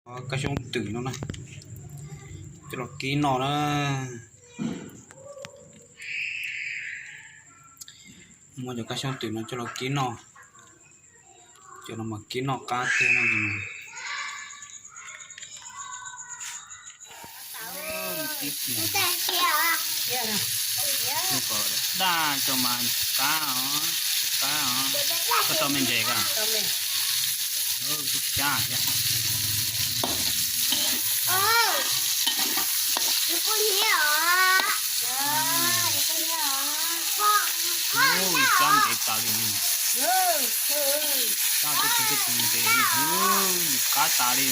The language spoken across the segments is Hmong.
Kab xyoob twm no na, coj los kib noj na. Muab cov kab xyoob twm no coj los kib noj. Cov no mas kib noj qab tiag no. Daj cov mas qab os, qab os. Koj tau me ntses ko? Cab thiab. Cab ntev tas li. Cab tus tus tus ntev li, qab tas li.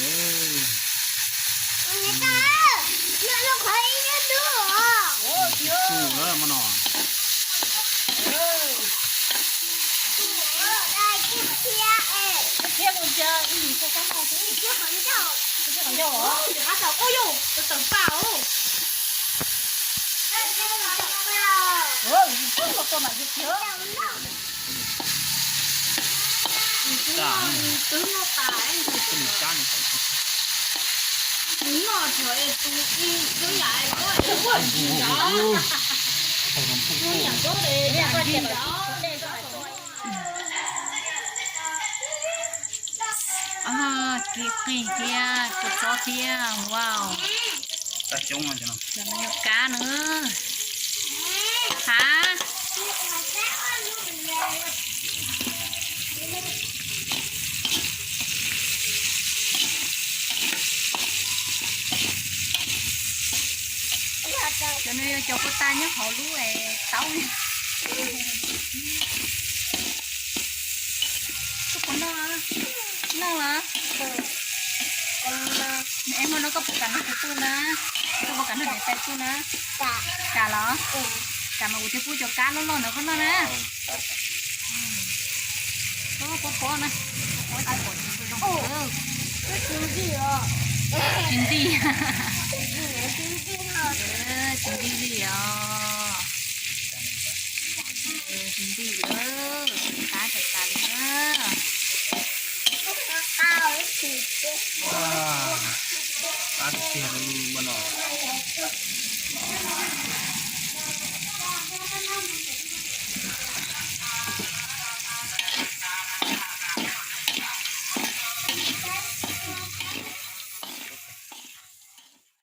Tus lawm mas no. Kib qeej thiab kua txob thiab, wow. Kab no. Hav. Cov no yog cov kua tas nyob hauv lub taub. Koj puas noj? Noj los? Es hmo no koj puas kam noj kuv pub na? Koj puas kam noj niam tais pub na? Kam los? Kam mas kuv thiaj pub cov kab loj loj ntawd koj noj na. Pob pob na. Tsis ntij. Tsis ntij li os.